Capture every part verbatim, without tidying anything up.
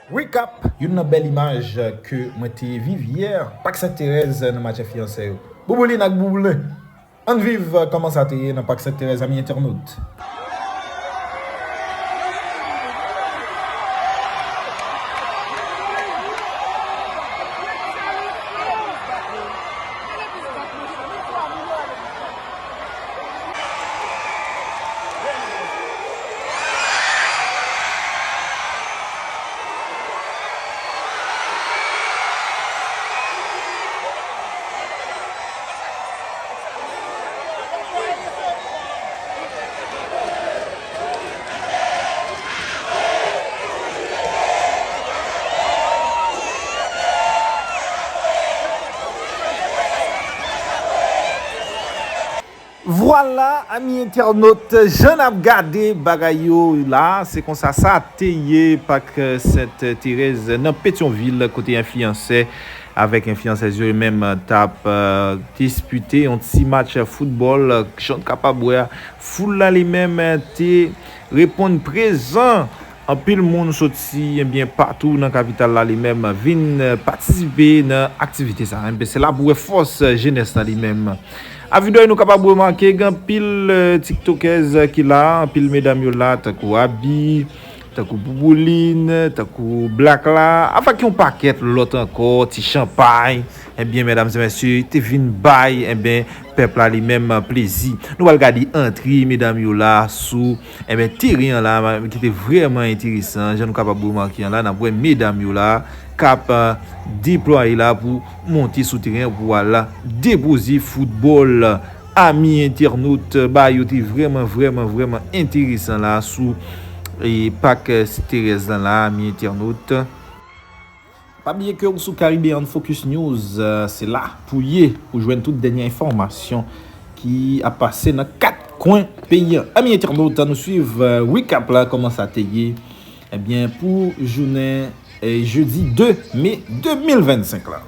Recap, youn nan bèl imaj ke mwen te viv yè, Pak Sent Terèz nan match enfliyansè yo. Boubouline ak Bouboulen. Ann viv kòman sa te ye nan Pak Sent Terèz, ami entènot. Vwala, ami entènot, jan n ap gade bagay yo la, se konsa sa te ye, Pak Sent Terèz nan Petyonvil, kote enfliyansè avèk enfliyansèz yo menm t ap, eh, dispite yon ti match foutbòl. Jan w kapab wè a, foul la li menm te reponn prezan. Anpil moun soti, ebyen, patou nan kapital la li menm vin, eh, patisipe nan aktivite sa. Ebyen, se la pou wè fòs jenès la li menm. Avidòy nou kapab remake gen anpil, eh, tiktokèz ki la, anpil medam yo la, tankou Abi, tankou Boubouline, tankou Black la, avèk yon pakèt lòt ankò, Ti Chanpay. Ebyen, medam e mesye, te vin bay, ebyen, pèp la li menm plezi. Nou pral gade antre medam yo la sou, ebyen, teren an la, ki te vrèman enteresan. Jan nou kapab remake an la, n ap wè medam yo la k ap, eh, deplwaye la pou monte sou teren an pou al depoze foutbòl. Ami entènot, bagay yo te vrèman, vrèman, vrèman enteresan la sou, eh, Pak Sent Terèz lan la, ami entènot. Pa bliye ke w sou Caribbean Focus News, eh, se la pou ye, pou jwenn tout dènye enfòmasyon ki ap pase nan kat kwen peyi an. Ami entènot, nou swiv, eh, recap la, kòman sa te ye, ebyen, pou jounen, eh, jedi de me de mil vennsenk la.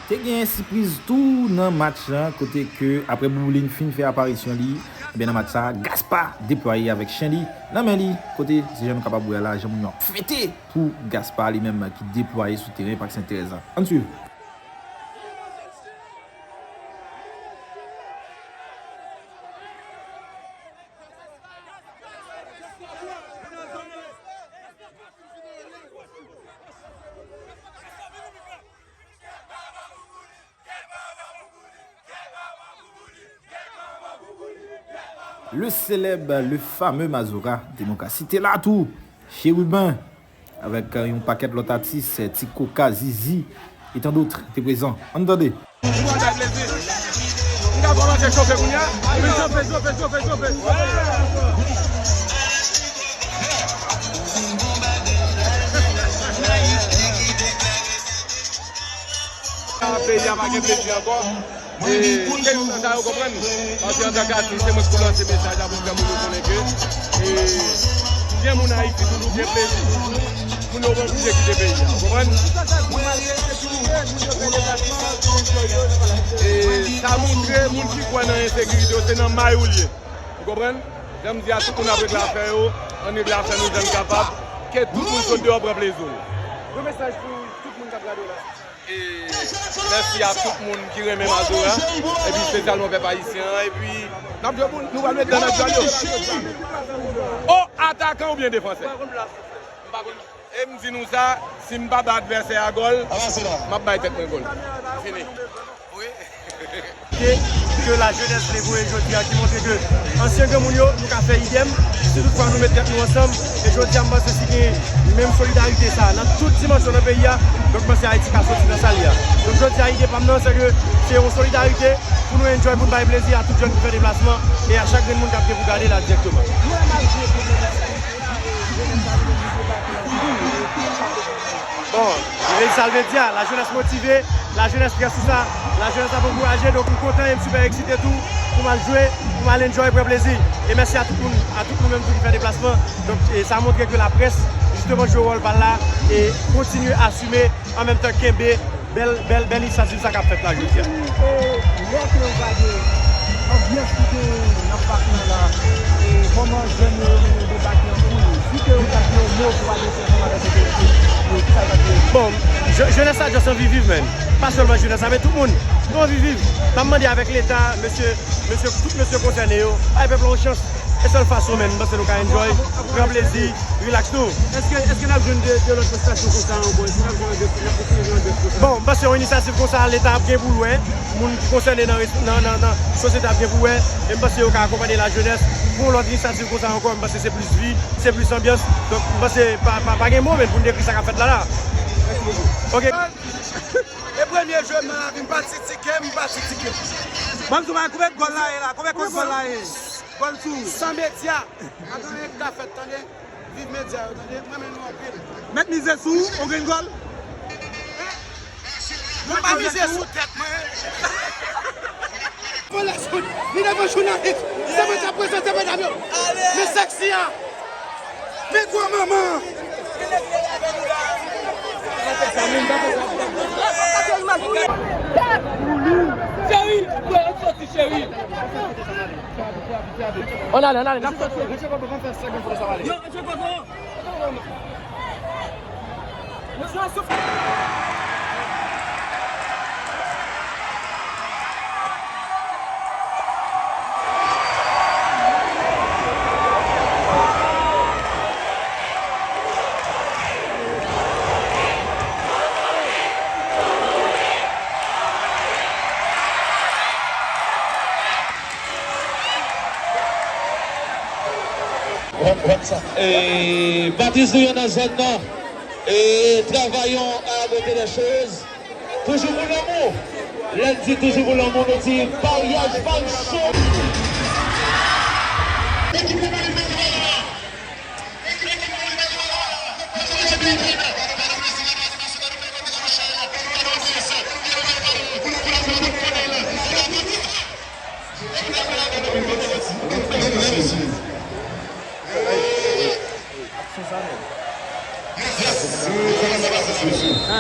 Te gen sipriz tou nan match lan, kote ke apre Boubouline fin fè aparisyon li, ebyen nan match sa, Gaspa deplwaye avèk chen li nan men li, kote se jan nou kapab wè la, jan moun yo ap fete pou Gaspa li menm ki deplwaye sou teren Pak Sent Terèz la. Ann swiv. Le célèbre, le fameux Mazora, Demokrasi te la tou. Chérubin, avèk, euh, yon pakèt lòt atis, euh, Ti Koka, Zizi, et tant d'autres, te prezan. Ann tande. Peyi a pa gen plezi ankò. E, se sa yo konprann. Paske antanke atis, se mwen ki pou lanse mesaj la pou fè moun yo konnen ke, e, gen moun Ayiti toujou gen plezi. Moun yo pa oblije kite peyi a. Ou konprann? E, sa montre moun ki kwè nan ensekirite yo, se nan may ou l ye. Ou konprann? Jan m di a tout moun ap regle afè yo, ann regle afè nou jan n kapab, ke tout moun sot deyò pran plezi l. Yon mesaj pou tout moun k ap gade w la. E mèsi a tout moun ki renmen Mazora, epi espesyalman pèp ayisyen an, epi n ap jwe pou nou pral met dan nan gòl yo. O, atakan oubyen defansè? M pa konn. E m di nou sa, si m pa bay advèsè a gòl, m ap bay tèt mwen gòl. Fini. Wi. Ke, ke lajenès vle voye jodi a, ki montre ke ansyen granmoun yo, nou ka fè idèm, si toutfwa nou met tèt nou ansanm. E jodi a, m panse si gen menm solidarite sa a nan tout dimansyon nan peyi a, donk, m panse Ayiti ka soti nan sa l ye a. Donk, jodi a, ide pa m nan, se ke Se yon solidarite pou nou enjoy, pou n bay plezi a tout jèn ki fè deplasman e a chak grenn moun k ap gen pou gade la dirèkteman. Bon, Rey Salvedia, lajenès motive, lajenès trè sou sa, lajenès ap ankouraje, donk m kontan e m super eksite tou pou m al jwe, pou m al enjoy, pran plezi. E mèsi a tout moun, a tout nou menm tou ki fè deplasman. Donk, e sa montre ke laprès, jisteman, jwe wòl pa l la e kontinye asime, an menm tan kenbe bèl, bèl, bèl inisyativ sa k ap fèt la jodi a. Lè ke w gade anbyans ki genyen nan pak lan la, e kòman jèn yo yo debake an foul, si ke w ta gen yon mo pou adrese ansanm avèk otorite yo, ki sa l t ap ye? Bon, je- jenès la just anvi viv, menn. Pa sèlman jenès la, men tout moun. Nou anvi viv. M ap mande avèk Leta, mesye, mesye, tout mesye konsène yo, bay pèp la yon chans. E sèl fason, menn, m panse nou ka enjoy, pran plezi, relax nou. Èske, èske n ap jwenn de, de lòt prestasyon konsa ankò? Èske n ap jwenn de, n ap kontinye jwenn de konsa? Bon, m panse yon inisyativ konsa, Leta ap gen pou l wè, moun ki konsène nan, nan, nan, nan sosyete ap gen pou wè, e m panse yo ka akonpanye lajenès pou yon lòt inisyativ konsa ankò, m panse se plis vi, se plis anbyans. Donk, m panse pa, pa, pa gen mo, menn, pou n dekri sa k ap fèt la, la. Ok. E premye jwe m nan lavi m, m pa titike, m pa titike. Ban m sou mwen, konbyen gòl la ye la? Konbyen kont gòl la ye? Gòl sou. San medya. Pa gen anyen ki ka fèt, tande. Viv medya yo, tande. M renmen nou anpil. Mèt mize sou, on grenn gòl. Mwen pa mize sou tèt mwen. Vòlè sou, li devan jounalis. Se mwen k ap prezante medam yo. Men sèksi a. Men gwo manman. Cheri, soti cheri. Ann ale, ann ale, n ap soti. Yo, je kontan. E, Patrice Louyon nan zòn nan. E, travaillons à la beauté des choses. Toujou pou lanmou. Lè n di toujou pou lanmou, nou di maryaj pa cho. Sa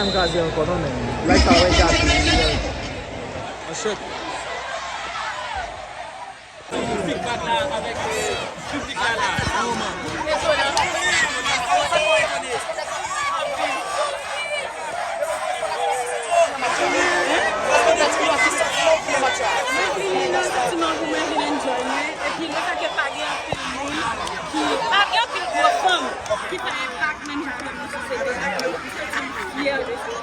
menm kraze ankò non, men. Like sa wè gate. An chèt. Piblik la la, avèk, eh, piblik la la, nan moman. Mwen vini nan santiman pou mwen vin enjoy mwen, epi lefètke pa gen anpil moun ki, pa gen anpil gwo fanm ki fè enpak menm jan avè m nan sosyete a, mwen santi m fyè de sa.